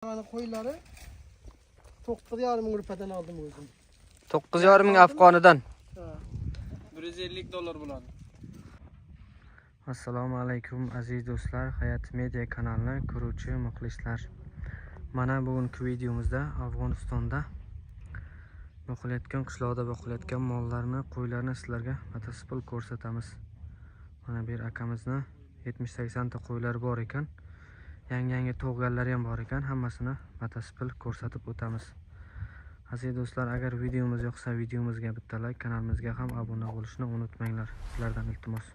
Tane qo'ylari 9,5 ming rupiyadan oldim o'zim. 9,5 ming afg'onidan. Ha. 150 dollar bo'ladi. Assalomu alaykum aziz do'stlar, Hayot Media kanalini ko'ruvchi muxlislar. Mana bugungi videomizda Afg'onistonda boqilayotgan, qishloqda boqilayotgan mollarni, qo'ylarni sizlarga batafsil ko'rsatamiz. Mana bir akamizni 70-80 ta qo'ylar bor ekan. Yangi-yangi tug'ganlari ham bor ekan. Hammasini batafsil ko'rsatib o'tamiz. Aziz do'stlar, agar videomiz yoqsa, videomizga bitta like, kanalimizga ham obuna bo'lishni unutmanglar. Sizlardan iltimos.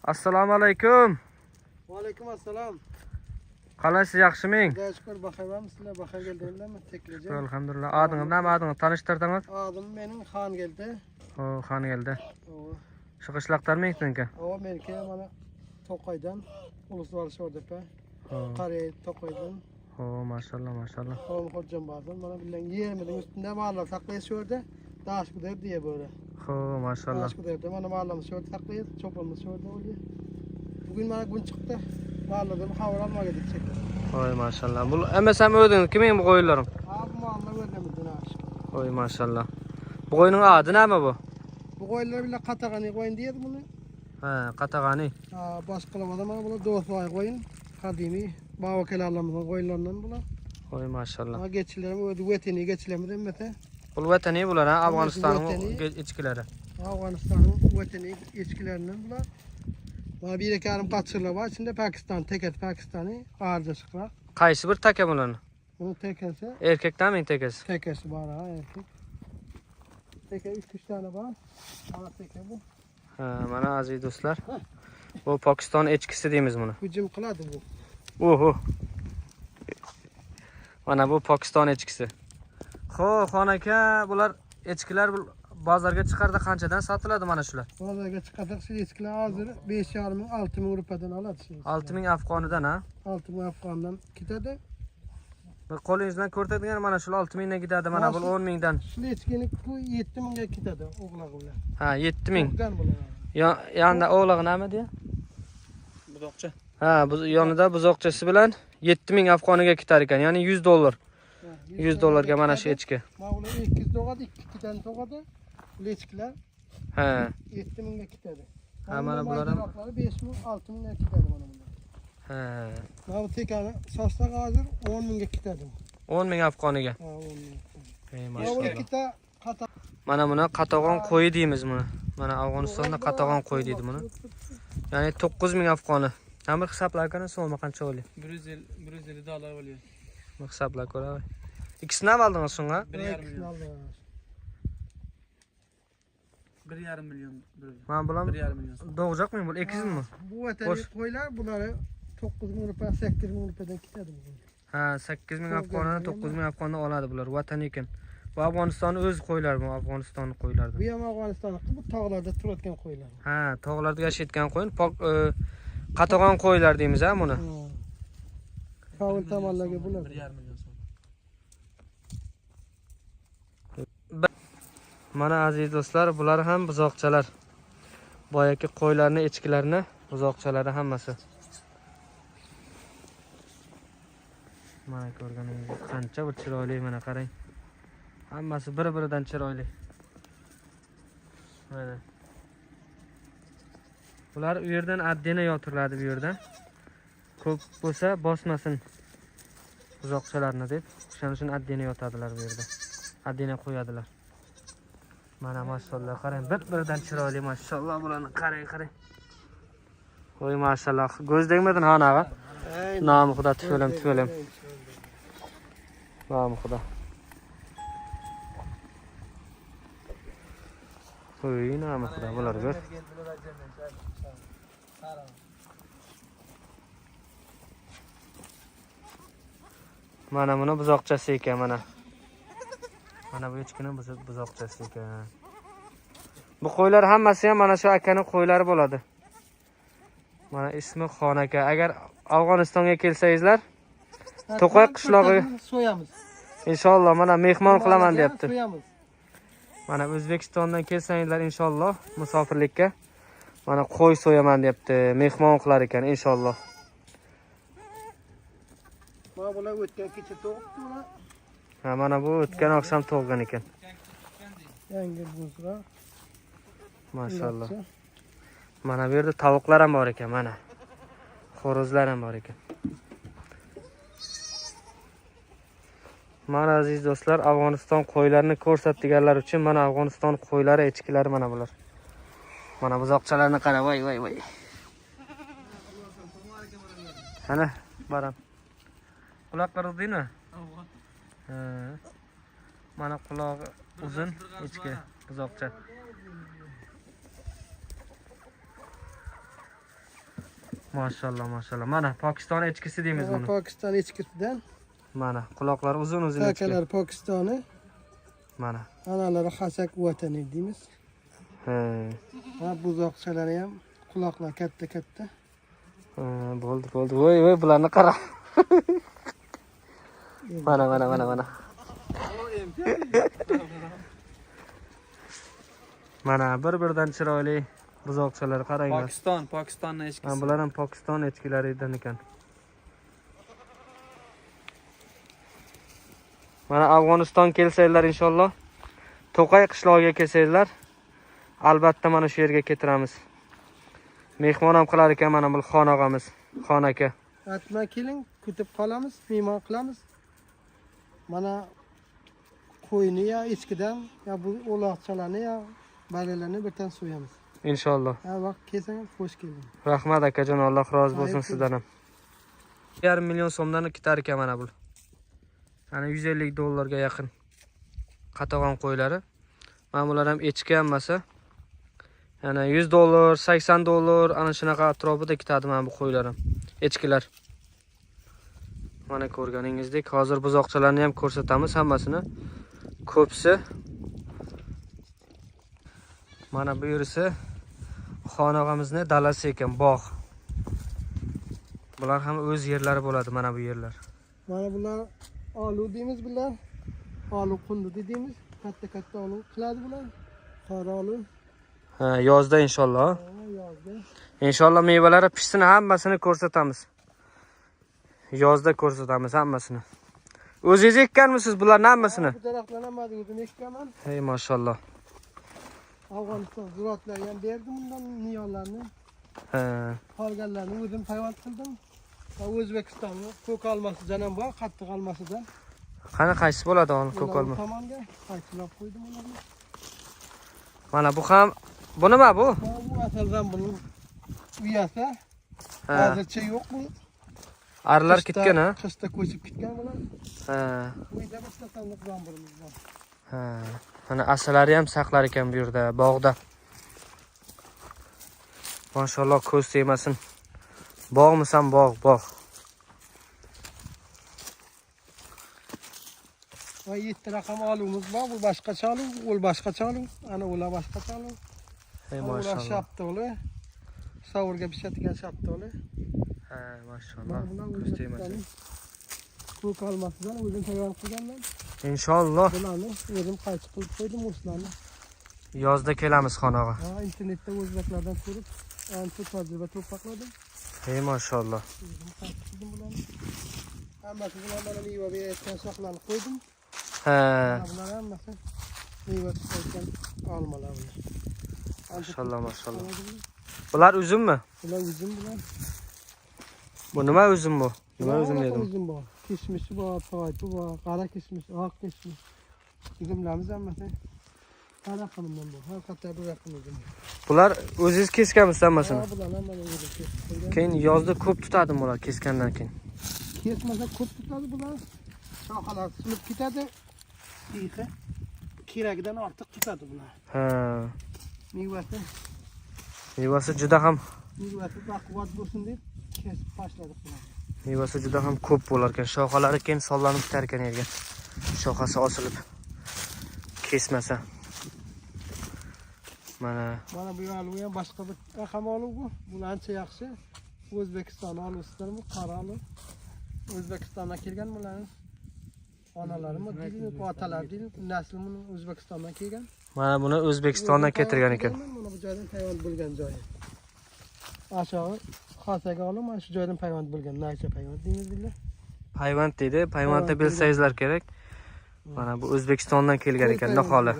Assalomu alaykum. Va alaykum assalom. Qalaysiz, yaxshiming? Xudoga shukur, baxayrmi sizlar? Baxayr keldinglarmi? Teklijon. Alhamdulillah. Adingiz nima? Adingiz tanishtirsangiz? Adım benim Han geldi. Ho, xon keldi. O, Shu qishloqdanmi sizniki? o meniki mana To'qaydan, Uluslar Sho'rdepa. Ho, Qariy To'qaydan. ho, maşallah, maşallah. Qo'm Xo'jam bazı. Mana bilan yerimizin üstünde mallar saklayız şurada. Daşkıder diye böyle. Ho, maşallah. Daşkıder'de mana mallarımız şurada saklayız. Çobanımız şurada oluyor. Bugün bana gün çıktı. Mallardan haber almaya gidip çekti. Voy, maşallah. Bu emas ham o'zingiz kiming bu qo'ylarim? Ha bu mallar ödemizden aşık. Voy, maşallah. Bu qo'yning adi nima bu? Bu qo'ylar bile katagani qo'yun deydi bunu. Ha, qatag'ani. Ha, başkaları mana bular dostlar qo'yun. Kadimi baba kelalımızın qo'ylarından bular. Voy, maşallah. Ama geçilerim ödü vetini geçilerimiz emmete. Bu vatani bular ha, Afg'onistonning Vatani. ichkilari. Afganistan'ın vetini içkilerinden bular. Bana bir iki yarım kaçırlar var. İçinde Pakistan, teket Pakistan'ı ağırca çıkar. Qaysi bir taka bularni? Bunun tekesi, Erkakdanmi tekasi? tekesi var ha erkek. Teke üç tane var. Ana teke bu. Ha, mana aziz do'stlar. Bu Pokiston echkisi deymiz buni. Hücum kıladı bu. Oho. Mana bu Pokiston echkisi. Xo'p, xon aka, bular echkilar bozorga chiqarda qanchadan sotiladi mana shular? Pazara çıkardık. Şu eskiler hazır. 5,5 ming, 6 ming rupiyadan aladı. Şimdi. 6000 afg'onidan ha. 6 ming Afgandan kitadi. Bir qo'lingiz bilan ko'rsatgan mana shular 6000 dan gidadi, mana bu 10 mingdan. Şu eskini bu 7 mingga kitadi o'g'log'i bilan. Ha, 7000. O'g'gan bular. Yonida o'g'lig'i nima deya? Buzoqcha. Ha, bu yonida buzoqchasi bilan 7000 afg'oniga ketar ekan, ya'ni 100 dollar. Ha, 100 dollarga mana shu echki. Mana ular 200 tug'adi, 2 dan tug'adi. Bu echkilar Ha. 7 mingga kitadi. Ha, mana bular ham- 5 ming, 6 mingga kitadi mana bular. Ha. Mana bu tekani satsak hozir 10 mingga kitadi. 10 ming afg'oniga. Ha, 10 ming. Ey, Mana bu mashalloh. ikkita qator. Mana buni qatag'on qo'yi deymiz buni. Mana Afg'onistonda qatag'on qo'y deydi buni. Ya'ni 9000 afg'oni. Ham bir hisoblab ko'ring, so'mi qancha bo'ladi? 150 150 dollar bo'ladi. Bir hisoblab ko'ray. Ikkisini ham oldingiz shunga? 1,5 million. 1,5 million. Mana bular 1,5 million. doğacakmı bu? Ekizmi bu? Bu vatani Bosh. qo'ylar buları 9 ming rupiya, 8 ming rupiyadan kitadi bu. Ha, 8000 afg'onidan 9000 afg'ondan oladi bular. Vatan ekan. Bu Afg'onistonning o'z qo'ylari bu, Afg'onistonning qo'ylari. Bu ham Afg'onistonda bu tog'larda turadigan qo'ylar. Ha, tog'larda yashayotgan qo'y, qatag'on qo'ylar deymiz ha buni. Kavul tomonlarga bular. 1,5 million so'm. Mana aziz do'stlar, bular ham buzoqchalar. Boyagi qo'ylarni, echkilarni buzoqchalari hammasi. Mana ko'rganingizdek qancha bir chiroyli, mana qarang. Hammasi bir-biridan chiroyli. Mana. Bular u yerdan addena yotiriladi bu yerdan. Ko'p bo'lsa bosmasin buzoqchalarni deb. O'shaning uchun addena yotadilar bu yerda. Addena qo'yadilar. Mana mashalloh qarang, bir-biridan chiroyli mashalloh bularni qarang, qarang. Voy mashalloh, ko'z degmadin ha nag'a. Nomi Xudo tuvelim, tuvelim. Nomi Xudo. Voy nomi Xudo bular ko'r. Mana buni buzoqchasi ekan mana. Mana bu echkini buzoqchasi ekan. Bu qo'ylar hammasi ham mana shu akaning qo'ylari bo'ladi. Mana ismi Xon aka. Agar Afg'onistonga kelsangizlar, To'qay qishlog'i. So'yamiz. Inshaalloh mana mehmon qilaman deyapti. So'yamiz. Mana O'zbekistondan kelsangizlar inshaalloh musofirlikka Mana qo'y so'yaman deyapti. Mehmon qilar ekan inshaalloh. Mana bular o'tgan kecha tug'ibdi bular. Ha, mana bu o'tgan oqshom tug'gan ekan. Yangi buzg'a. Maşallah. Mana bu yerda tovuqlar ham bor ekan, mana. Xo'rozlar ham bor ekan. Mana aziz do'stlar, Afg'oniston qo'ylarini ko'rsat deganlar uchun mana Afg'oniston qo'ylari, echkilari mana bular. Mana buzoqchalarni qara, voy voy voy. Ana, baram. Quloqlari uzunmi? Ha. Mana qulog'i uzun echki, buzoqcha. Maşallah, maşallah. Mana Pokiston echkisi deymiz buni. Pokiston echkisidan. Mana quloqlari uzun uzun echki. Takalar Pokistoni. Mana. Analari Hasak vatani deymiz. He. Ha, buzoqchalari ham quloqlar katta katta. Ha, bo'ldi, bo'ldi. Voy, voy, bularni qara. Mana, mana, mana, mana. Mana bir-biridan chiroyli buzoqchalar qaranglar. Pokiston, Pokistonning echkisi. Ha, bular ham Pokiston echkilaridan ekan. Mana Afg'oniston kelsanglar inshaalloh, To'qay qishlog'iga kelsanglar, albatta mana shu yerga keltiramiz. Mehmon ham qilar ekan mana bu xon og'amiz, xon aka. Atma keling, kutib qolamiz, mehmon qilamiz. Mana qo'yni ya echkidan, ya bu uloqchalarni ya balalarni birdan so'yamiz. Inshaalloh. Har vaqt kelsangiz xush keldingiz. Rahmat akajon, Alloh rozi bo'lsin Alaykum. sizdan ham. 1,5 million so'mdan ketar ekan mana bu. Ana 150 dollarga yaqin qatag'on qo'ylari. Mana bular ham echki hammasi. Yana 100 dollar, 80 dollar ana shunaqa atrofida ketadi mana bu qo'ylar ham, echkilar. Mana ko'rganingizdek hozir buzoqchalarni ham ko'rsatamiz hammasini. Ko'psi. Mana bu yerisi xon og'amizni dalasi ekan, bog'. Bular ham o'z yerlari bo'ladi mana bu yerlar. Mana bular olu deymiz bular. Olu qundi deymiz. Katta katta olu qiladi bular. Qora olu. Ha, yozda inshaalloh. Ha, yozda. Inshaalloh mevalari pishsin, hammasini ko'rsatamiz. Yozda ko'rsatamiz hammasini. O'zingiz ekkanmisiz bularni hammasini? Bu daraxtlarni hammasini o'zim ekkanman. Hey, mashalloh. Afg'oniston ziroatlari ham berdim bundan niyollarni. Ha. Qolganlarni o'zim payvand qildim. Va O'zbekistonning ko'k olmasidan ham bor, qattiq olmasidan. Qani qaysi bo'ladi ol ko'k olma? Tomonga qaychilab qo'ydim ularni. Mana bu ham, bu nima bu? Mana bu asaldan buning uyasi. Ha. Hozircha yo'q bu. Arilar ketgan ha? Qishda ko'chib ketgan bular. Ha. Uyda bitta sandiq zamburimiz bor. Ha. Mana asalari ham saqlar ekan bu yerda, bog'da. Mashalloh, ko'z tegmasin. Bog'misan, bog', bog'. Va 7 raqam oluvimiz bor. Bu boshqacha oluv, u boshqacha oluv, ana ular boshqacha oluv. Ey Ular mashalloh. shaftoli. Savurga pishadigan shaftoli. Ha, mashalloh. Bular Ko'z tegmasin. Ko'k olmasidan o'zim tayyor qilganman. Inshaalloh. Bularni o'zim qaychi qilib qo'ydim o'slarni. Yozda kelamiz xon og'a. Ha, internetda o'zbeklardan ko'rib ancha tajriba to'pladim. Ey mashalloh. O'zim qaychi qildim bularni. Hammasi bular mana meva berayotgan shoxlarni qo'ydim. Ha. Bular hammasi meva tutayotgan olmalar bular. Mashalloh, mashalloh. Bular uzummi? Bular uzum bular. Bu nima uzum bu? Nima Bular uzum dedim? Uzum bor. Kishmishi bor, toypi bor, qora kishmish, oq kishmish. Uzumlarimiz hammasi har raqamdan bor. Har qator bir raqam uzum. Bular o'zingiz kesganmisiz hammasini? Ha, bular hammani o'zim kesib qo'ygan. Keyin yozda ko'p tutadimi bular kesgandan keyin? Kesmasa ko'p tutadi bular. Shoxalar sinib ketadi. Siyqi keragidan ortiq tutadi bular. Ha. Mevasi, Mevasi juda ham mevasi baquvvat bo'lsin deb kesib tashladik bularni. Mevasi juda ham ko'p bo'lar ekan. Shoxalari keyin sollanib ketar ekan yerga. Shoxasi osilib kesmasa. Mana Mana bu oluv ham boshqa bir raqam oluv bu. Bu ancha yaxshi. O'zbekiston oluvsidan bu qora oluv. O'zbekistondan kelgan bularni. Onalarimi deylik, otalari deylik, nasli buni O'zbekistondan kelgan. Mana buni O'zbekistondan keltirgan ekan. Mana bu joydan payvand bo'lgan joyi. Aşağı xasaga olib, mana shu joydan payvand bo'lgan. Naycha payvand deymiz bizlar. Payvand deydi. Payvandni bilsangizlar kerak. Mana bu O'zbekistondan kelgan ekan niholi.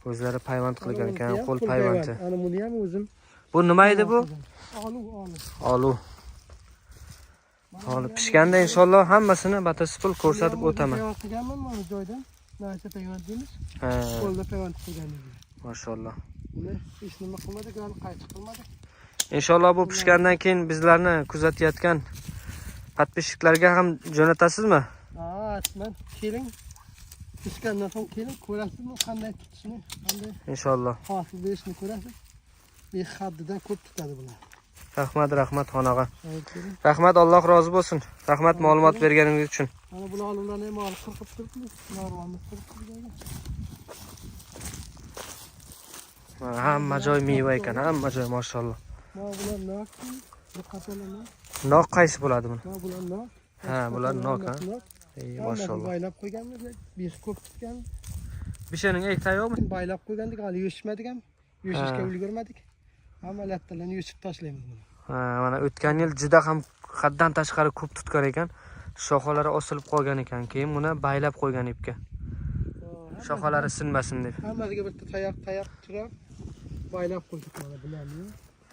O'zlari payvand qilgan ekan, qo'l payvandi. Ana buni ham o'zim. Bu nima edi bu? Olu, olu. Olu. Olu pishganda inshaalloh hammasini batafsil ko'rsatib o'taman. Payvand qilganman mana bu joydan. Naycha payvand deymiz. Ha. Qo'lda payvand qilgan edik. Mashalloh. Buni hech nima qilmadik, hali qaychi qilmadik. Inshaalloh bu pishgandan keyin bizlarni kuzatayotgan podpисчикlarga ham jo'natasizmi? Ha, hatman keling. Pishgandan so'ng keling, ko'rasizmi qanday tutishini, qanday inshaalloh hosil berishini ko'rasiz. Bir haddidan ko'p tutadi bular. Rahmat, rahmat xonag'a. Rahmat, Alloh rozi bo'lsin. Rahmat ma'lumot berganingiz uchun. Mana bular oluvlarni ham olib qirqib turibmiz. Norvonni qirqib turibmiz. Mana hamma joy meva ekan, hamma joy mashalloh. Mana bular nok, bu qatorlar nok. Nok qaysi bo'ladi buni? Mana bular nok. Ha, bular nok, ha. Ey, mashalloh. Baylab qo'yganmiz, bir ko'p tutgan. Bishaning ekta yo'qmi? Baylab qo'ygandik, hali yo'shmadik ham. Yo'shishga ulgurmadik. Hamma lattalarni yo'shib tashlaymiz buni. Ha, mana o'tgan yil juda ham haddan tashqari ko'p tutgan ekan. Shoxalari osilib qolgan ekan. Keyin buni baylab qo'ygan ipga. Shoxalari sinmasin deb. Hammasiga bitta tayoq turab baylab qo'ydik mana bularni.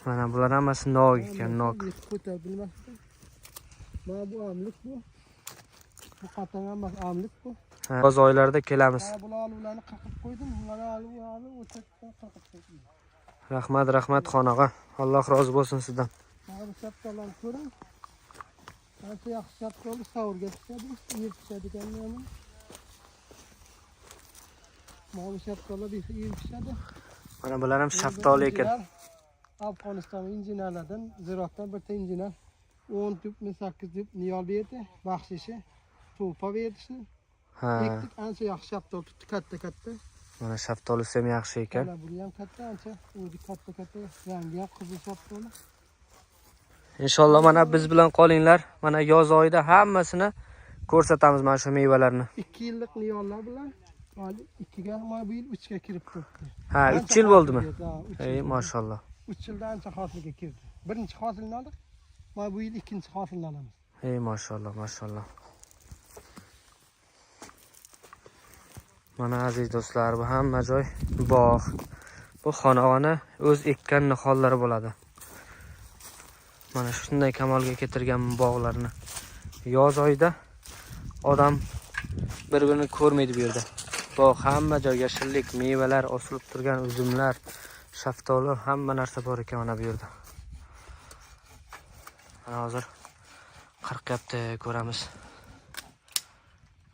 Mana bular hammasi nok ekan, nok. Ko'ta bilmasdim. Mana bu amlik bu. Bu qator hammasi amlik bu. Ha, yoz oylarida kelamiz. Ha, bular oluvlarni qirqib qo'ydim. Bular oluvlarni o'takdan qirqib qo'ydim. Rahmat, rahmat xonag'a. Alloh rozi bo'lsin sizdan. Mana bu shaftollarni ko'ring. Ancha yaxshi shaftoli savurga pishadi, yeb pishadigan ham. Mana bu shaftollar bir yeb pishadi. Mana bular ham shaftoli ekan. Afg'oniston injenerlardan, ziroatdan bitta injener 10 tub, 8 tub niyol berdi, baxshishi, to'pa berdi shuni. Ha. Ekdik, ancha yaxshi shaftoli tutdi, katta-katta. Mana shaftolisi ham yaxshi ekan. Mana buni ham katta, ancha o'zi katta-katta, rangi ham qizil shaftoli. Inshaalloh mana biz bilan qolinglar. Mana yoz oyida hammasini ko'rsatamiz mana shu mevalarni. 2 yillik niyollar bilan hali 2ga, mana bu yil 3ga kirib turibdi. Ha, 3 yil bo'ldimi? Ey, mashalloh. 3 yilda ancha hosilga kirdi. Birinchi hosilni oldik. Mana bu yil ikkinchi hosilni olamiz. Ey, mashalloh, mashalloh. Mana aziz do'stlar, bu hamma joy bog'. Bu xonag'ani o'z ekkan nihollari bo'ladi. Mana shunday kamolga keltirgan bog'larni. Yoz oyida odam bir-birini ko'rmaydi bu yerda. Bog' hamma joy yashillik, mevalar osilib turgan uzumlar, shaftoli, hamma narsa bor ekan mana bu yerda. Mana hozir qirqyapti, ko'ramiz.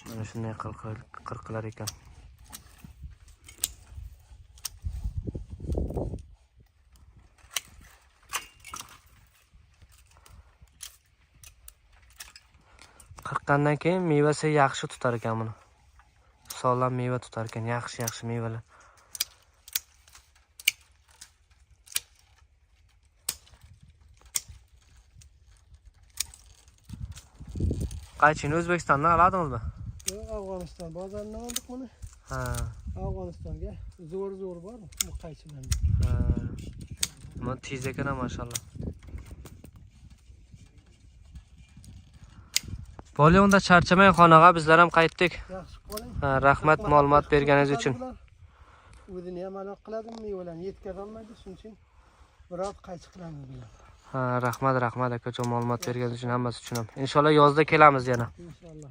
Mana shunday qirqilar ekan. Qirqqandan keyin mevasi yaxshi tutar ekan buni. Sog'lom meva tutar ekan, yaxshi-yaxshi mevalar. Qaychini O'zbekistondan oladingizmi? Yo'q, Afg'oniston bozoridan oldik buni. Ha. Afg'onistonga zo'r-zo'r bor bu qaychilarni. Ha. Nima tez ekan, mashalloh. Bo'ldi, unda charchamang xonag'a, bizlar ham qaytdik. Yaxshi qoling. Ha, rahmat ma'lumot berganingiz uchun. O'zini ham aloq qiladi, mevalarni yetkaza olmaydi, shuning uchun biroz qaychi qilamiz bular. Ha, rahmat, rahmat akajon ma'lumot berganingiz uchun, hammasi uchun ham. Inshaalloh yozda kelamiz yana. Inshaalloh.